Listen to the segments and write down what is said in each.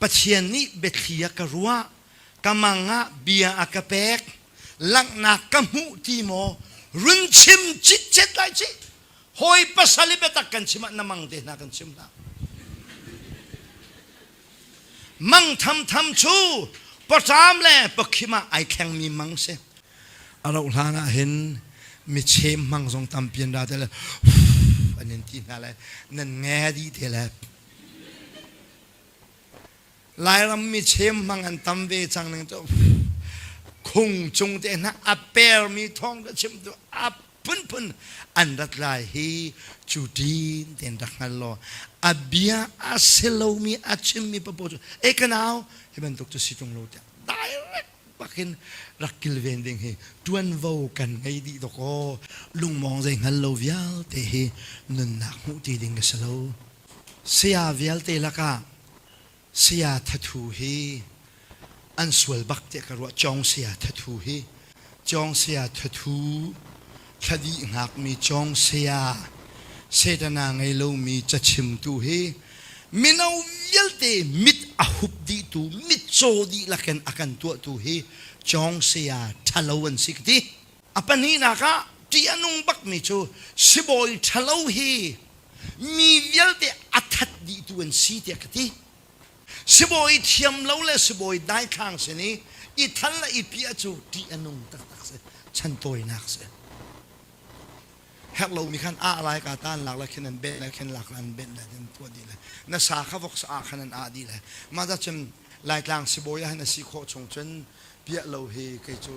Pathian nih biathli a ka ruah, ka mang ah bia a ka pek, langhnak ka hmuh ti maw run chim citcet lai ci. Hawi pasal i biatak kan chim ah na mang te hna kan chim hlah. Mang thamtham cu pawṭam le pawkhim ah ai thlengmi mang si. A rauh hlan ah hin michem hmang zong tampi an ra te le an in ti hna le nan nge dih te le Lairam michem hmang an tam ve cang ning cu khung cung te hna a permi thawng ka chim tu a phunphun an rat lai hi cu tin ten rak hngal law a bia a si lomi a chimmi papoh cu e ka nau hi bantuk cu si tung lo tiah direct bakin rak kilven ding hi tuanvo kan ngei dih dok aw lungmawng zei hngal lo vialte hi nunnak hmuh ti ding ka si lo saya vialte lakah Saya Thathu hi an sual bak tiah ka ruah. Cawng Saya Thathu hi Cawng Saya Thathu thladih hngakmi Cawng Saya Setana ngei lomi cachimtu hi mino vialte mit a hup dihtu mitcaw dihlak in a kan tuahtu hi Cawng Saya ṭhalo an si ka ti. A pahnihnak ah ṭih a nung bakmi cu sibawi ṭhalo hi mi vialte a that dihtu an si tiah ka ti. Sibawi thiam lo le sibawi daithlang sin i i thal le i piah cu ṭih a nung taktak si, chantawinak si. Herh lomi khan ah lai ka tan lak le khin an benh le khin lak le an benh le an tuah dih le na sa kha vok sa ah khan an ah dih le mah ca cun Laitlang sibawi ah hin a si khawh chung cun piah lo hi kei cu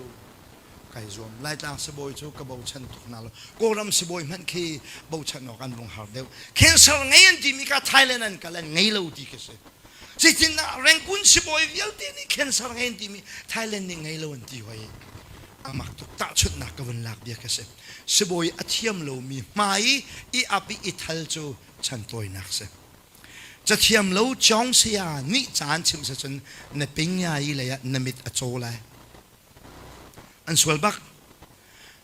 kai zuam. Laitlang sibawi cu ka bochan tuk hna lo. Kawlram sibawi hmanh khi bochan awk an vung har deuh. Cancer ngei an timi ka Thailand an kal an ngei lo ti khi si. Zeitin ah Rangoon sibawi vialte nih cancer ngei an timi Thailand nih ngei lo an ti hoi. Amak tuk tahchunhnak ka vun lak bia ka si. Sibawi a thiam lomi hmai i ap i i thal cu chantawinak si. Cathiam lo cawng saya nih caan chimh se cun na pingya i lei ah na mit a caw lai. An sual bak.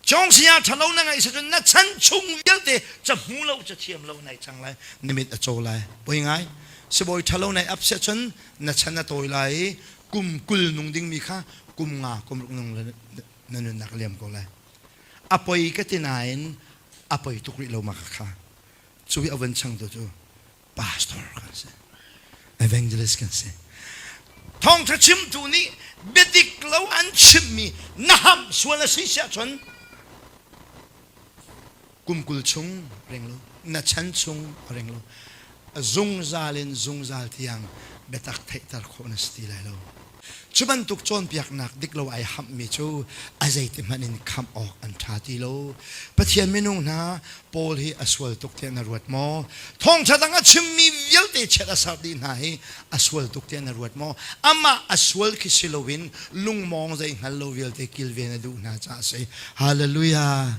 Cawng saya ṭhalo na ngaih se cun na chan chung vialte ca hmu lo cathiam lo nai cang lai. Na mit a caw lai. Poi ngai. Sibawi ṭhalo nai ap se cun na chan a tawi lai i kum 20 nung dingmi kha kum nga kum ruk nung na nunnak liam ko lai. A poi ka ti nain a poi tuk rih lo ma kha. Cu hi a van changtu cu pastor kan si. Evangelist kan si. Thawngṭha chimtu nih biadik lo an chimmi na ham sual a si siah cun kum 20 chung ring lo na chan chung ring lo zungzal in zungzal tiang biatak theihter khawh na si ti lai lo. Cu bantuk cawnpiaknak dik lo ai hammi cu a zeiti hmanh in khamh awk an ṭha ti lo. Pathian minung hna, Paul hi a sual tuk tiah na ruat maw? Thawngṭha dang a chimmi vialte chiat a serh dih hna hi a sual tuk tiah na ruat maw? Amah a sual khi si loin lungmawng zei hngal lo vialte kilven a duh hna caah a si. Hallelujah!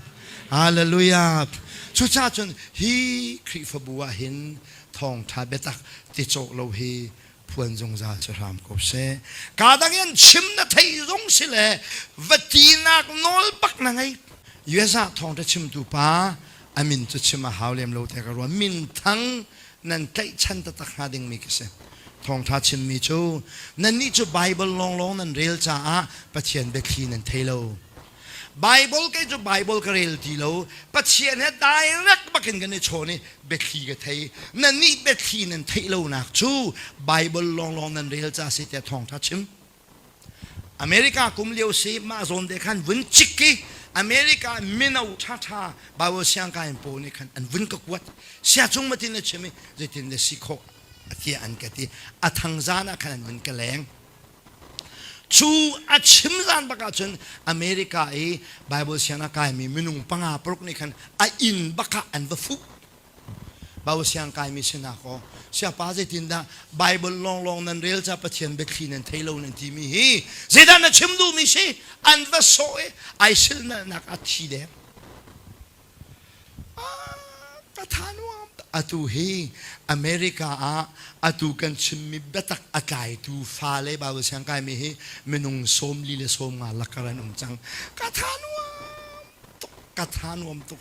Hallelujah! Cucaah cun hi Khrihfabu ah hin thawngṭha biatak ti cawk lo hi phuan zungzal si hram ko seh. Kaa dang in chim na theih zong si le va tinak nawl bak na ngei. US ah thawngṭha chimtu pa a min cu chim a hau lem lo te ka ruah. Min thang nan tlaihchan taktak hnga dingmi ka si. Thawngṭha chimmi cu nannih cu Bible lawnglawng nan rel caah Pathian biathli nan thei lo. Bible kei cu Bible ka rel ti lo. Pathian he direct bakin kan i chawn i biathli ka thei. Nannih biathli nan theih lonak cu Bible lawnglawng nan rel ca si tiah thawngṭha chim. America kum lio si mah zawn te khan vun cik i America mino ṭhaṭha Bible siangkai pawl nih khan an vun ka kuat. Sia cung matin na chim i zeitin na si khawh tiah an ka ti. A thang zan ah khan an vun ka leng. Cu a chim zan bak ahcun America i Bible siang a kaimi minung panga paruk nih khan a inn bak ah an va fuh. Bible siang kaimi sinak aw siapa zeitindah Bible lawnglawng nan rel ca Pathian biathli nan thei lo nan timi hi zeidah na chim duhmi si an va sawh i ai silnalnak a thi deng. Ka tha nuam atu hi America ah atu kan chimmi biatak a tlaitu fale Bible siang kaimi hi minung 40 le 50 lakar an um cang. Ka tha nuam tuk ka tha nuam tuk.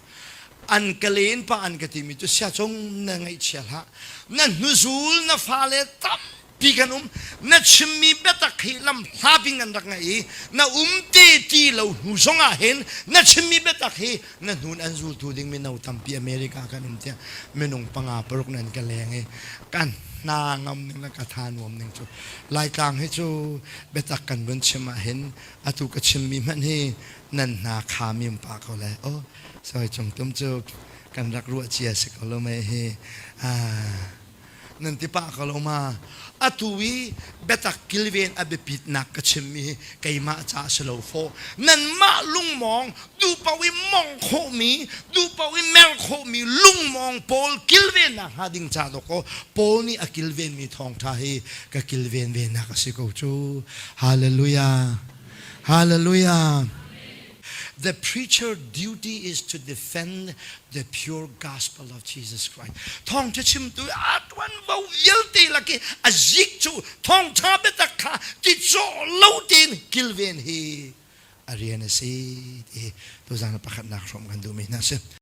An ka len pa an ka timi cu sia cung na ngaihchia hlah. Na hnuzul na fale tampi. Tampi kan um. Na chimmi biatak hi lam hlapi in kan rak ngaih i na um te ti lo hnu zongah hin na chimmi biatak hi na hnun an zultu ding mino tampi America kan um tiah minung panga paruk nan ka leng i kan hna ngam ning le ka tha nuam ning cu Laitlang hi cu biatak kan vun chim ah hin atu ka chimmi hmanh hi nan hna kha mi um pah ko lai. Oh, sorry cung tum cu kan rak ruah cia si ko lo mei hi. Ah, nan ti pah ko lo ma atu i biatak kilven a biapitnak ka chimmi hi keimah ca si lo fawh nanmah lungmawng duhpaoh i mong khawhmi duhpaoh i mer khawhmi lungmawng pawl kilvennak hnga ding ca dawk aw Paul nih a kilvenmi thawngṭha hi ka kilven ve nak a si ko cu hallelujah hallelujah The preacher duty is to defend the pure gospel of Jesus Christ. Thawngṭha chimtu a ṭuanvo vialte lak i a zik cu thawngṭha biatak kha ti cawh lo tein kilven hi a rian a si ti tuzaan pakhatnak hrawm kan duhmi hna si.